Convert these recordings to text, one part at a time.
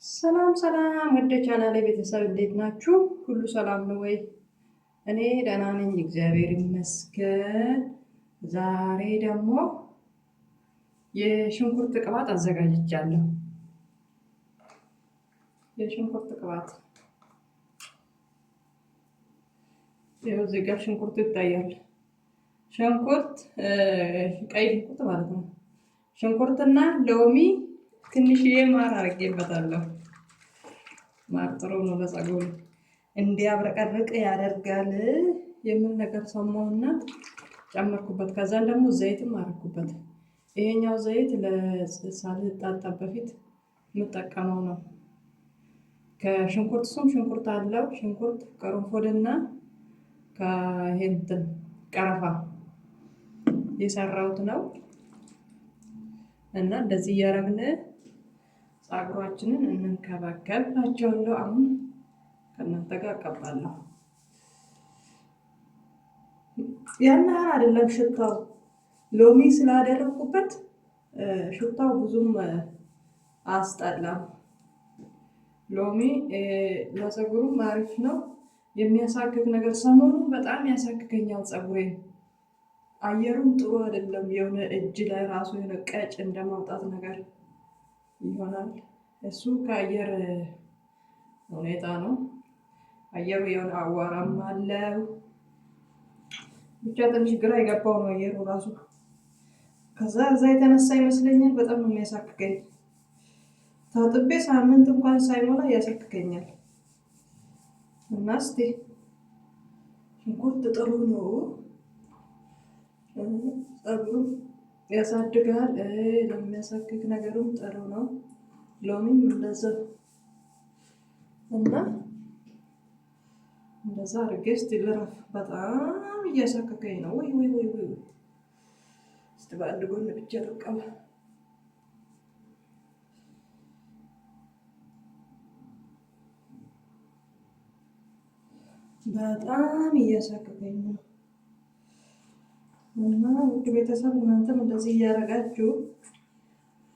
ሰላም ሰላም፣ ወደ ቻናሌ ቤተሰብ እንዴት ናችሁ? ሁሉ ሰላም ነው ወይ? እኔ ደህና ነኝ፣ እግዚአብሔር ይመስገን። ዛሬ ደግሞ የሽንኩርት ቅባት አዘጋጅቻለሁ። የሽንኩርት ቅባት ይኸው እዚህ ጋር ሽንኩርቱ ይታያል። ሽንኩርት፣ ቀይ ሽንኩርት ማለት ነው። ሽንኩርትና ሎሚ፣ ትንሽዬ ማር አድርጌበታለሁ። ማር ጥሩ ነው ለጸጉር፣ እንዲያብረቀርቅ ያደርጋል የሚል ነገር ሰማሁና ጨመርኩበት። ከዛን ደግሞ ዘይትም አደረኩበት። ይሄኛው ዘይት ሳልታጠብ በፊት የምጠቀመው ነው። ከሽንኩርት እሱም ሽንኩርት አለው። ሽንኩርት፣ ቅርንፉድና ከእንትን ቀረፋ የሰራሁት ነው እና እንደዚህ እያደረግን ፀጉራችንን እንንከባከባቸዋለሁ። አሁን ከእናንተ ጋር አቀባለሁ። ያን ያህል አይደለም ሽታው፣ ሎሚ ስላደረኩበት ሽታው ብዙም አስጠላም። ሎሚ ለፀጉሩም አሪፍ ነው። የሚያሳክክ ነገር ሰሞኑን በጣም ያሳክከኛል ፀጉሬን። አየሩም ጥሩ አይደለም። የሆነ እጅ ላይ ራሱ የሆነ ቀጭ እንደማውጣት ነገር ይሆናል። እሱ ከአየር ሁኔታ ነው። አየሩ የሆነ አዋራም አለው። ብቻ ትንሽ ግራ የገባው ነው አየሩ ራሱ። ከዛ እዛ የተነሳ ይመስለኛል በጣም ነው የሚያሳክከኝ። ታጥቤ ሳምንት እንኳን ሳይሞላ ያሳክከኛል። እና እስቲ ሽንኩርት ጥሩ ነው፣ ፀጉሩም ያሳድጋል። ለሚያሳክክ ነገሩም ጥሩ ነው። ሎሚም እንደዛ እና እንደዛ አድርጌ እስቲ ልረፍ። በጣም እያሳከከኝ ነው። ወይ ወይ ወይ ወይ! እስቲ በአንድ ጎን ብቻ ልቀባ። በጣም እያሳከከኝ ነው። እና ውድ ቤተሰብ እናንተም እንደዚህ እያደረጋችሁ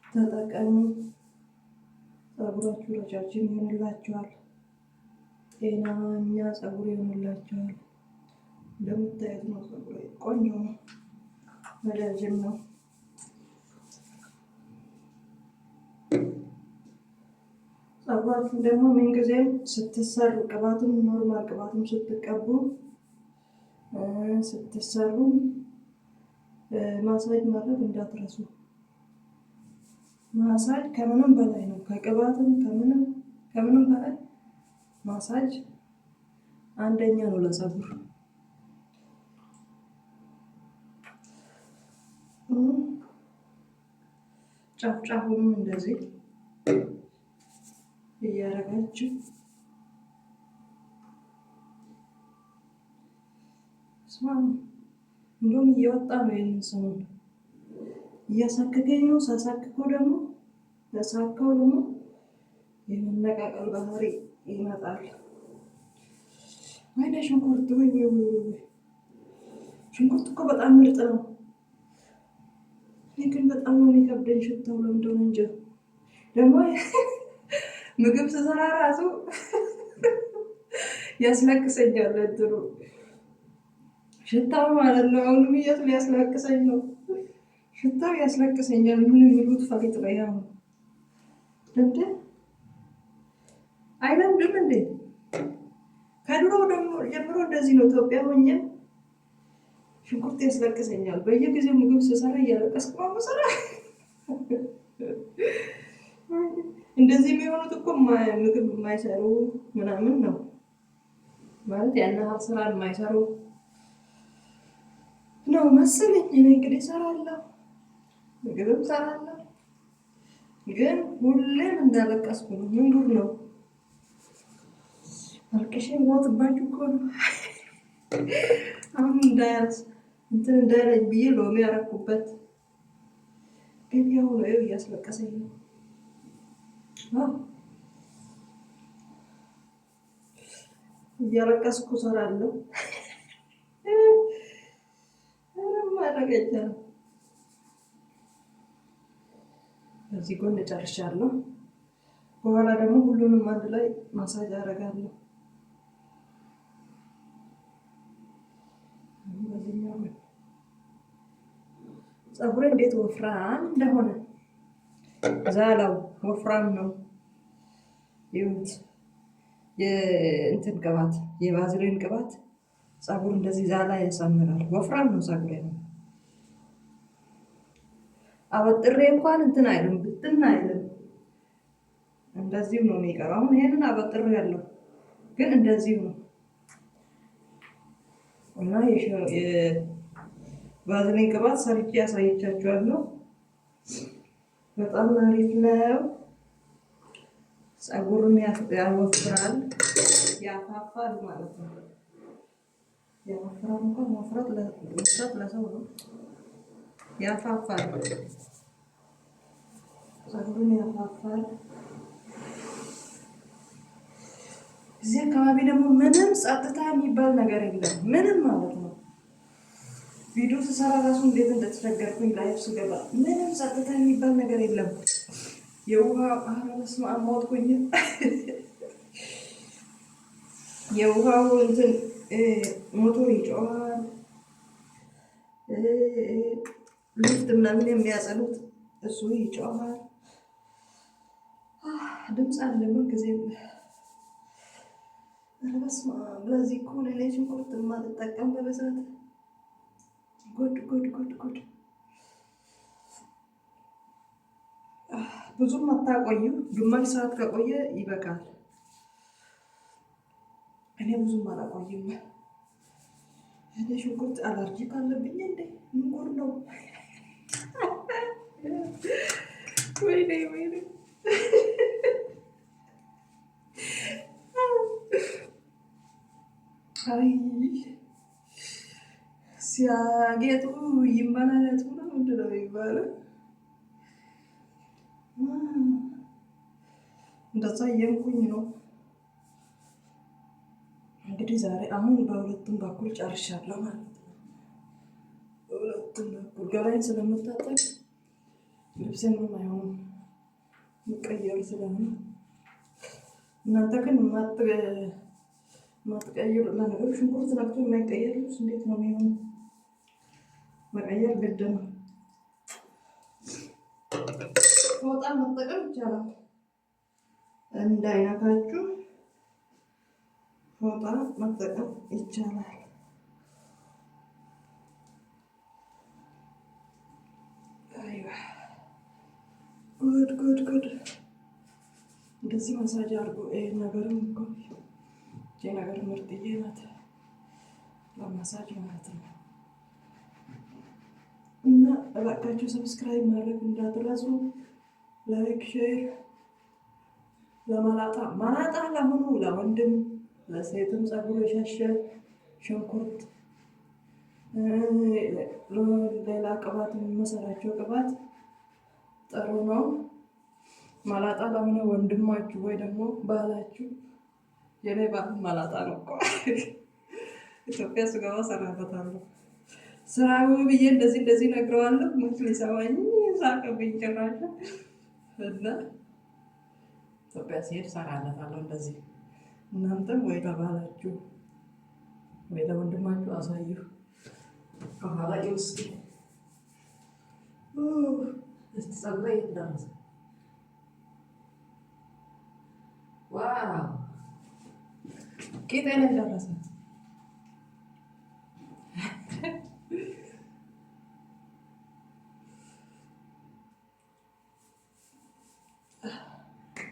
ተጠቀሙ። ፀጉራችሁ ረጃጅም ይሆንላችኋል። ጤናኛ ፀጉር ይሆንላችኋል። እንደምታዩት ነው። ፀጉሬ ቆንጆ ነው፣ ረጃጅም ነው። ፀጉራችሁ ደግሞ ምንጊዜም ስትሰሩ ቅባትም normal ቅባትም ስትቀቡ ስትሰሩ ማሳጅ ማድረግ እንዳትረሱ። ማሳጅ ከምንም በላይ ነው። ከቅባትም ከምንም ከምንም በላይ ማሳጅ አንደኛ ነው ለፀጉር። ጫፍ ጫፉንም እንደዚህ እያደረጋችሁ። ስማ፣ እንደውም እየወጣ ነው። ይህንን ሰሞን እያሳከከኝ ነው። ሳሳክከው ደግሞ ሳሳካው ደግሞ የመነቃቀል ባህሪ ይመጣል። ወይኔ ሽንኩርት! ወይ ወይ ወይ ወይ! ሽንኩርት እኮ በጣም ምርጥ ነው። እኔ ግን በጣም ነው የሚከብደኝ ሽታው ለምን እንደሆነ እንጃ። ደግሞ ምግብ ስሰራ ራሱ ያስለቅሰኛል እንትኑ ሽታው ማለት ነው። አሁንም እያሱ ሊያስለቅሰኝ ነው። ሽታው ያስለቅሰኛል። ምን የሚሉት ፈሊጥ ነው ያው እንዴ? አይለምድም እንዴ? ከድሮ ደግሞ ጀምሮ እንደዚህ ነው። ኢትዮጵያ ሆኜ ሽንኩርት ያስለቅሰኛል። በየጊዜው ምግብ ስሰራ እያለቀስኩ ነው የምሰራ። እንደዚህ የሚሆኑት እኮ ምግብ የማይሰሩ ምናምን ነው ማለት ያን ያህል ስራ የማይሰሩ ነው መሰለኝ። እኔ እንግዲህ እሰራለሁ፣ ምግብም እሰራለሁ፣ ግን ሁሌም እንዳለቀስኩ ነው። ምን ጉድ ነው? አልቅሼ ሞትባችሁ እኮ ነው። አሁን እንዳያዝ እንትን እንዳይለኝ ብዬ ሎሚ ያረኩበት፣ ግን ያው ነው፣ ይኸው እያስለቀሰኝ ነው። እያለቀስኩ እሰራለሁ። ምንም ማድረግ አይቻልም። በዚህ ጎን ጨርሻለሁ። በኋላ ደግሞ ሁሉንም አንድ ላይ ማሳጅ አደርጋለሁ። በዚህኛው ፀጉሬ እንዴት ወፍራም እንደሆነ ዛላው ወፍራም ነው። ይሁት የእንትን ቅባት፣ የቫዝሊን ቅባት ፀጉር እንደዚህ ዛላ ያሳምራል። ወፍራም ነው ፀጉሬ ነው። አበጥሬ እንኳን እንትን አይልም፣ ብትን አይልም። እንደዚሁ ነው የሚቀረው። አሁን ይሄንን አበጥሬ ያለው ግን እንደዚሁ ነው እና የቫዝሊን ቅባት ሰርቼ ያሳይቻችኋለሁ። በጣም አሪፍ ነው። ፀጉርን ያወፍራል፣ ያፋፋል ማለት ነው። ያወፍራል እንኳን መፍራት ለሰው ነው። ያፋፋል፣ ፀጉርን ያፋፋል። እዚህ አካባቢ ደግሞ ምንም ጸጥታ የሚባል ነገር የለም። ምንም ማለት ነው። ቪዲዮ ስሰራ ራሱ እንዴት እንደተቸገርኩኝ live ስገባ ምንም ጸጥታ የሚባል ነገር የለም። የውሃ፣ ኧረ በስመ አብ ሞትኩኝ። የውሃው እንትን ሞቶር ይጮሃል። ሊፍት ምናምን የሚያጸዱት እሱ ይጮሃል። ድምፅ አለ ምን ጊዜ። ኧረ በስመ አብ፣ ለዚህ እኮ ነው እኔ ሽንኩርት የማልጠቀም በብዛት። ጉድ ጉድ ጉድ ጉድ። ብዙም አታቆዩ። ግማሽ ሰዓት ከቆየ ይበቃል። እኔ ብዙም አላቆይም። እኔ ሽንኩርት አለርጂ ካለብኝ እንዴ፣ ምን ጉድ ነው? ወይኔ ወይኔ። አይ ሲያጌጡ ይመላለጡ ነው፣ ምንድን ነው የሚባለው? እንደዛ እየንኩኝ ነው እንግዲህ ዛሬ። አሁን በሁለቱም በኩል ጨርሻለሁ ማለት ነው። በሁለቱም በኩል ገላዬን ስለምታጠብ ልብሴ ምንም አይሆንም፣ የሚቀየር ስለሆነ። እናንተ ግን ማትቀይሩ፣ ለነገሩ ሽንኩርት ነክቶ የማይቀየር ልብስ እንዴት ነው የሚሆነው? መቀየር ግድ ነው። ፎጣ መጠቀም ይቻላል፣ እንዳይነካችሁ ፎጣ መጠቀም ይቻላል። አይዋ ጉድ ጉድ ጉድ! እንደዚህ ማሳጅ አድርጎ ይሄ ነገርም እኮ፣ ይሄ ነገር ምርጥዬ ናት ለማሳጅ ማለት ነው። እና እባካችሁ subscribe ማድረግ እንዳትረሱ፣ like፣ share። ለመላጣ መላጣ ለሆኑ ለወንድም ለሴትም ፀጉር የሸሸ ሽንኩርት፣ ሌላ ቅባት የምሰራቸው ቅባት ጥሩ ነው። መላጣ ለሆነ ወንድማችሁ ወይ ደግሞ ባላችሁ፣ የኔ ባል መላጣ ነው እኮ፣ ኢትዮጵያ ስገባ ሰራበታለሁ። ስራው ብዬ እንደዚህ እንደዚህ ነግረዋለሁ። ሙት ሊሰማኝ ሳቅብኝ ጭራሽ። እና ኢትዮጵያ ሲሄድ ሰራለታለሁ እንደዚህ። እናንተም ወይ ለባላችሁ ወይ ለወንድማችሁ አሳዩ። ከኋላ ይውስጥ እስቲ ፀጉሬ የት ደረሰ? Wow፣ ቂጤ ላይ ደረሰ።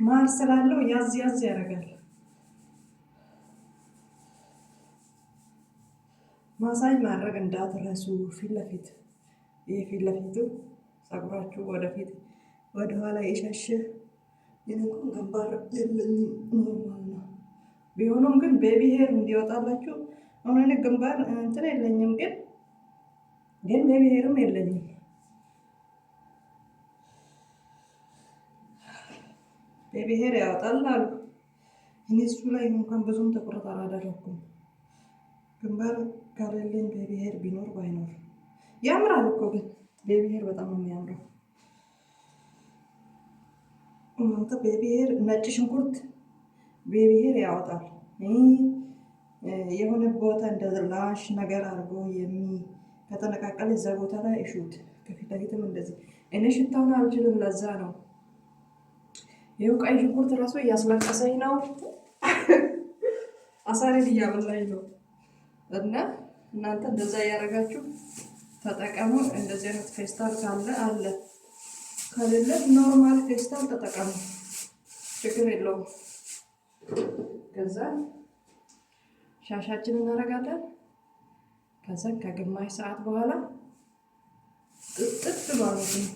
ማር ስላለው ያዝ ያዝ ያደርጋል። ማሳጅ ማድረግ እንዳትረሱ። ፊት ለፊት፣ ይህ ፊት ለፊቱ ፀጉራችሁ ወደፊት ወደኋላ የሸሸ፣ የኔ እንኳን ግንባር የለኝም፣ normal ነው። ቢሆኑም ግን baby hair እንዲወጣላችሁ፣ አሁን እኔ ግንባር እንትን የለኝም፣ ግን baby hair ም የለኝም። Baby hair ያወጣል አሉ። እኔ እሱ ላይ እንኳን ብዙም ትኩረት አላደረኩም። ግንባር ከሌለኝ baby hair ቢኖር ባይኖር ያምራል እኮ፣ ግን baby hair በጣም ነው የሚያምረው። እናንተ baby hair ነጭ ሽንኩርት baby hair ያወጣል። የሆነ ቦታ እንደ ላሽ ነገር አድርጎ ከተነቃቀለ እዛ ቦታ ላይ እሹት። ከፊት ለፊትም እንደዚህ። እኔ ሽታውን አልችልም፣ ለዛ ነው። ይኸው ቀይ ሽንኩርት ራሱ እያስለቀሰኝ ነው፣ አሳሬን እያበላኝ ነው። እና እናንተ እንደዛ እያደረጋችሁ ተጠቀሙ። እንደዚህ አይነት ፌስታል ካለ አለ፣ ከሌለ normal ፌስታል ተጠቀሙ፣ ችግር የለውም። ከዛ ሻሻችን እናደርጋለን። ከዛ ከግማሽ ሰዓት በኋላ ጥጥብ ማለት ነው።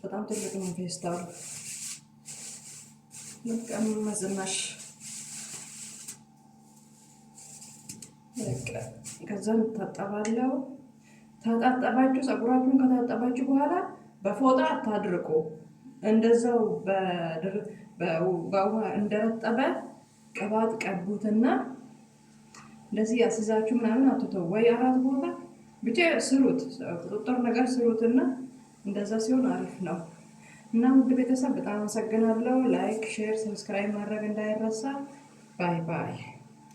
በጣም ትልቅ ነው ፌስታሉ። በቃ መዝናሽ ከዛ እንታጠባለው። ታጣጠባችሁ ፀጉራችሁን ከታጠባችሁ በኋላ በፎጣ አታድርቁ። እንደዛው በውሃ እንደረጠበ ቅባት ቀቡትና እንደዚህ ያስይዛችሁ ምናምን አትተው፣ ወይ አራት ቦታ ብቻ ስሩት፣ ቁጥጥር ነገር ስሩትና እንደዛ ሲሆን አሪፍ ነው። እና ውድ ቤተሰብ በጣም አመሰግናለሁ። Like፣ share፣ subscribe ማድረግ እንዳይረሳ። Bye bye።